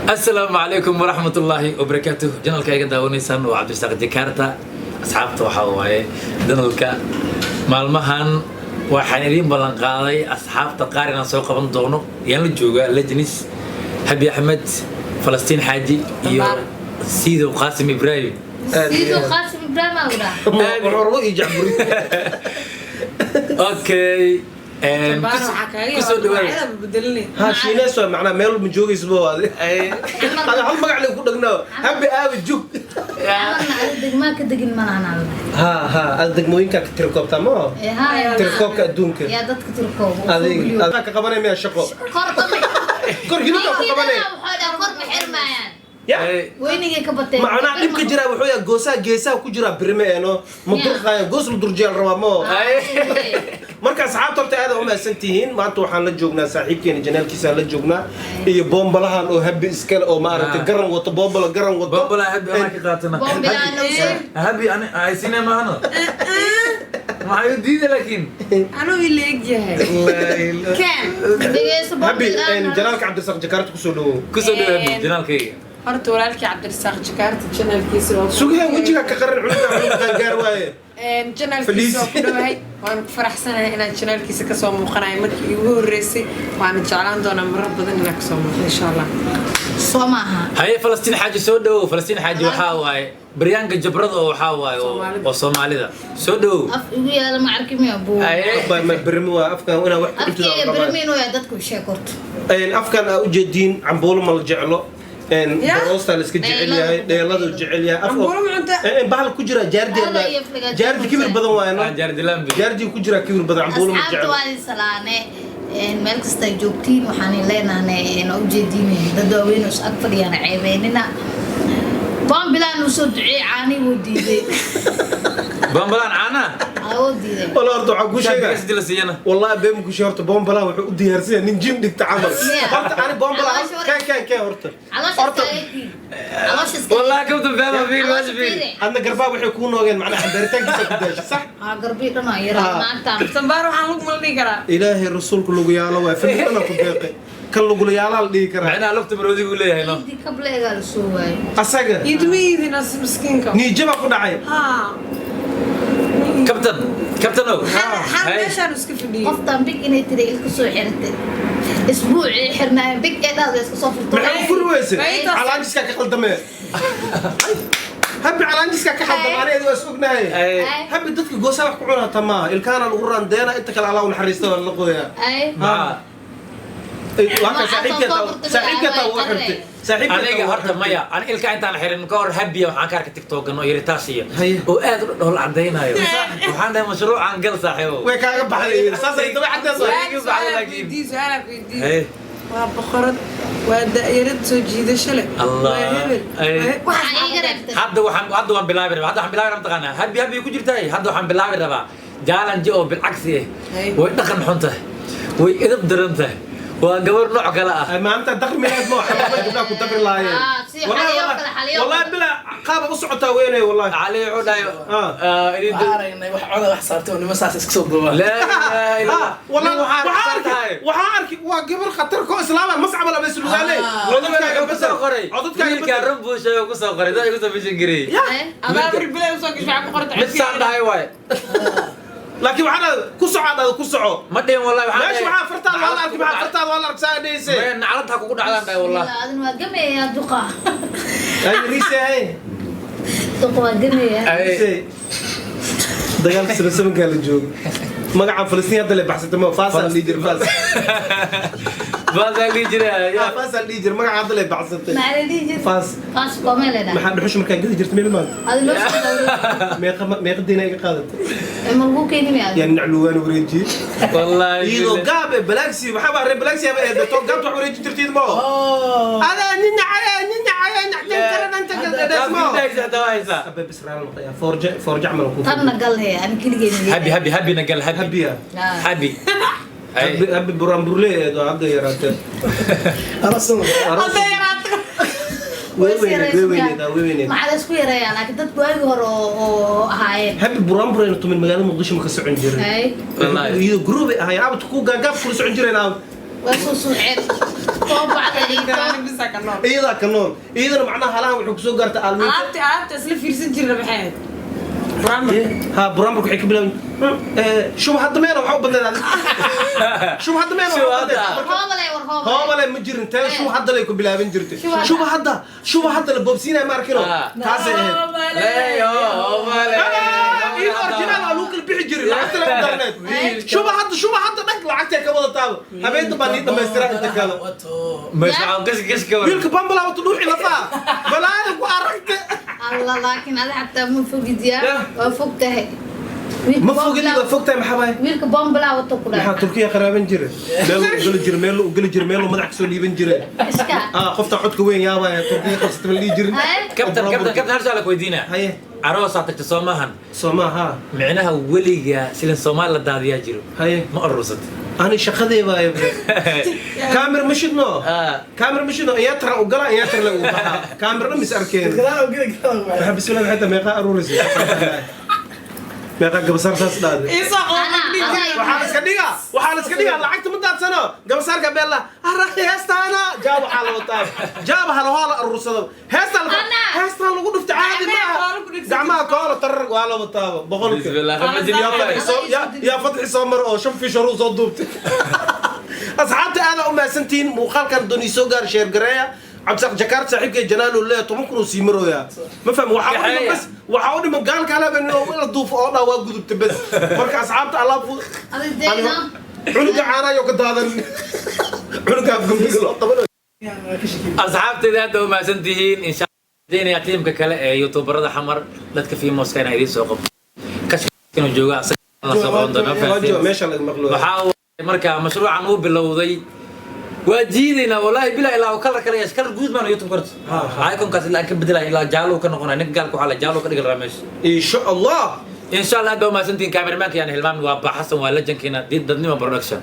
Asalaamu calaykum waraxmat ullaahi wabarakaatuh. Channelka iga daawanaysaan waa Cabdirasaaq Jakarta. Asxaabta, waxaa waaye channelka maalmahan waxaan idiin ballan qaaday asxaabta qaar inaan soo qaban doono. Yaan la joogaa Legends Habi Axmed, Falastiin Xaaji iyo Siidow Qaasim Ibraahim. Sidoo Qaasim Ibraahim aa dhaha. Warwarwo iyo jacburi. Okay, kusoo dhawaada. Ha, Shiinees waa macnaa meel ma joogayso ba waade. Hada hal magac le ku dhagnaa, Habi aabi jug. Camalna adi degmaa ka degin malahan alla. Ha ha, aad degmooyinkaa ka tirakoobtaa ma? Ee, haa. Tirakoobka adduunka. Yaa dadka tirkoob? Adiga adaa ka qabanay miyaa shaqo? Kor dama. Kor hilibkaa ku qabanay. Waxaa dhaha kor ma xirmaayaan. Ya. Weynigay ka bateen. Macnaha dhibka jiraa wuxuu yahay goosaha geesaha ku jira birime eeno ma durqaayo, goos la durjiyaa la rabaa ma. Marka asxaabta, horta aad u mahadsan tihiin. Maanta waxaan la joognaa saaxiibkeena, channelkiisaan la joognaa iyo boombalahan oo Habi iskale oo maaragtay garan wato, boombala garan wato. Bombala Habi anaa ka qaatana. Bombilaan loo Habi ani haysine maahano, maxay u diida laakiin? Anuu ila eg yahay. Ken. Dhegeyso. Habi. Bombilaan. Channelka Cabdirasaaq Jakarta kusoo dhawow. Kusoo dhawa Habi channelkayga. Horta walaalkii Cabdirasaaq Jakaarta channelkiisa waa Sugaha wejiga ka qaran, cunuga cunuga gaar waaye. Channelkiisa waa ku dhawahay, waan ku faraxsanahay inaan channelkiisa kasoo muuqanayo markii iigu horreysay, waana jeclaan doonaa marar badan inaan kasoo muuqdo, insha Allah. Soo maaha? Haye, Falastiin Xaaji, soo dhawow. Falastiin Xaaji waxaa waaye baryaanka jabrada oo waxaa waaye Soomaalida. Oo Soomaalida soo dhawow. Af igu yaala ma arki miya buu? Haye. Ma birimi waa afkan inaa wax ku cuntida. Afkeyga birmiin waa dadku sheeg horta. Afkan aa ujeediin cambuulo ma la jeclo. Ya? Baroostaa la iska jecel yahay, dheeladu jecel yahay. Cambuulo ma cunta? Bahal ku jira jaardi. Ala iyo aflagaado. Jaardi kibir badan waaye no. Jaardilambi. Jaardi ku jira kibir badan, cambuulo ma Asxaabta, jeclo. waa idin salaane. Meel kasta ay joogtiin waxaan leenahay waa ujeediin dad waaweyn oo is ag fadhiyaan ceebeynina. Bombilaan uu soo duceeyey, caani wuu diiday. Bambalaan caanaha. Aa, wuu diiday. Wala horta waxaan kuu sheegaa. Shaabiga la siiyana. Wallahi been ku sheegay, horta bombalaha wuxuu u diyaarsan yahay nin gym dhigta camal. Yeah. Horta ani bombalaha Caloosha keen keen keen horta. Caloosha Horta iska eegi. Caloosha iska. Wallahi kabta beema fiir Caloosha meesha fiir. fiiri. Adna garbaa waxay kuu noogeen macnaha xambaaritaankiisa ku daashay, sax? Aa, garbii dhan oo yaraa Ah. maanta. Sambaar waxaan lagu mal dhihi karaa. Ilaahay rasuulku lagu yaalo waay, filmana ku deeqay kan lagula yaalaa la dhihi karaa. Macnaha lafta maroodigu leeyahay no. Ciidii kableegaa la soo waayay. Asaga. Idma iidin as miskiinka. Niijaba ku dhacay. Haa. Kabtan, kabtanow. Xal Hay. meeshaan iska fadhiyey. Qoftan big inay tiri ilka soo xiratay, isbuucii xirnaayeen big ee dhahda iska soo furto. Maxay u furi weyse? Ay, taas- Calaanjiskaa ka qaldamee Habi, calaanjiskaa ka qaldama, aniga waa is ognahay. Ay. Ay. Habi dadka goosaa wax ku cunaa tamaa ilkaana lagu raandeena, inta kale Allah u naxariista waa la qoyaa. Ay. Maxaa? Waa ka Waxaa saaxiibkeeta. soo furtay. Saaxiibkeeta waa waa xirtay saaxiibkeeta. Aniga Waa horta xirtay. maya, ani ilka intaan xirin ka hor Habiya waxaan ka arkay TikTokan oo yaritaashiya Haye. oo aad u dhol cadaynayo. Waxaan dhahay mashruucan gal, saaxiibo. Way kaaga baxday, saasay dabeecaddaas waa. Iga baxday. Su-aal Laakiin weydiin, su-aal weydiin. Haye. Waa boqorad, waa da'yarad soo jiidasho leh. Allah. Waa hebel. Ay. Waxaa iiga reebtay. Hadda waxaan, hadda waan bilaabi rabaa, hadda waxaan bilaabi rabaa, mataqaanaa Habi, Habi ku jirtaay, hadda waxaan bilaabi rabaa challenge oo bilcagsi ah. Haye. Way dhaqan xun tahay, way edab daran tahay, waa gabar nooc kale ah. Ay, maanta daqri milaad ma waxa laba gabdhaha ku daqri lahaayeen. Ah, si Wallahi, xaliyo wallahi, kale, xaliyo wallahi kale. Bila qaaba u socotaa weynay wallahi. Cali wuxuu dhahay Ah. idin Waxaan aragnay wax coda wax saartay oo nima saas iska soo duubaa. Laa ilaaha illa Ah, wallahi nin waxaan waxaa arkaa tahay. arki, waxaa arki waa gabar khatar ko islaama mascabal ama islugaale. Ah. Codadkaaga ku soo qoray. Codadkaaga. Wiilkaa run buu sheegay, ku soo qoray dad igu soo bishan gareeyay. Ay. Adaa bilay usoo gashay, waxaa ku qorta. Mid saan dhahay waay. Laakiin waxaa dhahda ku soco, dhahda ku soco. Ma dhihin wallahi, waxaan meesha dhahay- waxaa fartaada waa la arki, maxaa fartaada waa la arki saa dhehayse. Maya, naclad ha kugu dhacdaan dhahay wallahi. Adin waa gameeyaa duqa. Ay riise ay. Duqa waa gameeyaa. Ay. Riise dagaalka sana sabankaa la joogo, magaca Falastiin hadda le baxsatay ma faasaa la dhihi jiray, faas. Baasaa dhihi jiray Ah, faasaa la dhihi jiray, magaca hadda le baxsatay. Maxaa la dhihi jiray? Faas. Faas waa meel leedahay. Maxaa dhuxush markaa gadi jirtay meel maanta? Adi loo soo dawray. Meeqa meeqa diina iga qaadatay? Ma lagu keeni miyaa? Yaa nacluwaana wareejiyey. Wallahi. Iyadoo gaab ee balaagsi waxaa baa reer balaagsi ama eedato gaabta wax wareejin jirtid ma adaa nin nacaya nin nacaya nactan karananta gadadhasmo. Abe bisraal noqoya forja forja camal ku. Tanna gal he, ani keligeen. Habi, habi, habina gal habi. Habiya. Habi. Habi habi buraanburle eedo hadda yaraatee. Arasan. Hadda yaraato. Way weyneed, way weyneed, way weyneed. Maxaa la isku yareeyaa? Laakiin dadku waagii hore oo ahaayeen. Habi buraanburayna tumin magaalada Muqdisho ma ka socon jirin. Ay. Wallahi. Iyadoo group ay ahaayeen abad ku gaagaab kula socon jireen ab. Waa soo suuceen. Too bacda iyo too Bisa ka nool. Iyadaa ka nool. Iyadana macnaha halahan wuxuu kusoo gaartay aalmiinta. Alaabta isla fiirsan jirna maxay ahayd? Buraamar. Ha, buraambarku waxay ka bilaabeen shuba hadda meena waxaa u badnayd adiga. Shuba hadda meena waxaa u badnayd. Shuba hadda. Hoobale war, hoobale. Hoobale ma jirin tee, shuba hadda lay ku bilaaban jirtay. Shuba hadda. Shuba hadda, shuba hadda la boobsiinaya ma arkino. Taasay ahayd. Leeyo, male. Iyada original aa lagu kala bixi jiray, lacagta lay u darneed. Shuba hadda, shuba hadda dhag, lacagtay ka wada taabo. Habeenta baa nii dhammaystiraa inta kale. Gash ka war. Wiilka bambala wata, dhuuxi lafaa balaaya ku aragta. Allah, laakiin ada xataa ma fogid yaa. Yeah. Waa fog tahay. Wiilka Ma fogid, waa fog tahay, maxaa baay? Wiilka bombala wato ku Maxaa dhaca. Turkiya qaraaban jire, meel u geli jire, meel u geli jire, meel uu madax kasoo dhiiban jire. Iska. Ah, qofta codka weyn yaabaya Turkiya qabsata ma la dhihi jirin. Haye. Kabtan, kabtan, kabtan, hal su'aal ku weydiinaa. Haye. Aroosaa tagta soo maahan? Soo maaha. Micnaha weliga silin Soomaali la daadiyaa jiro. Haye. Ma urursat? Ani shaqadee baayo, kaamir ma shidno. Kaamir ma shidno, iyaatara u gala, iyaatara le ugu baxaa, kaamirna mis arkeen. Gadaal oo geli, gadaal oo. Maxaa bismillah, maxay tahay? Meeqaa aruuraysa? Meeqaa gabasaar saas dhahday? Iisoo qodob. Waxaa la iska dhigaa, waxaa la iska dhigaa, lacagta ma daadsano. Gabasaarka beella arraxi heestaana jaab waxaa la wataa jaab halahoo la aruursado heestaa. Ana. Heestaa lagu dhufta caadi Gacmaha maaha. koola ku dhigsan. Gacmaha koola tarar waa la wataaba 100-ka. Bismillah, qamajin. Yaa fatxi soo yaa fatxi soo mar oo shan fish horuu soo duubtay. Asxaabta, aada u mahadsantihiin. Muuqaalkan doonii soo gaar, share gareeya. Cabdisaaq Jakaart saaxiibkay Janaal uu leeyahay 10,000 uu sii marooyaa. Ma fahmi, waxaa u dhiman Kaxeeya. bas, waxaa u dhiman gaalka halaabeen inuu la duufo oo dhaa waa gudubta bas. Marka asxaabta, Allah fu Adi deena. Cunuga caanayo ka daadan, cunuga afgambiga loo qabanayo. Asxaabtayda, aad baa u mahadsantihiin. Insha Allah tiimka kale ee youtuberada Xamar, dadka famouska inaa idiin soo qabto, kashka inuu jooga asaga la soo qaban doono. Waa jooga, meesha laga maqlo. Waxaa waaye marka mashruucan uu bilowday waa jiidaynaa, wallahi bilaa ilaa kalar kale yeesho, kalar guud baan YouTube karto. Ha, ha. Iconkaas ilaa aan ka bedelaya, ilaa jaalo ka noqonaya. Ninka gaalka waxaa la jaalo ka dhigi lahaa meesha. Insha Allah. Insha Allah, aad baa u mahadsantihiin. Cameramanka yaan hilmaamin, waa Ba Xasan, waa lejankiina Dadnimo Production.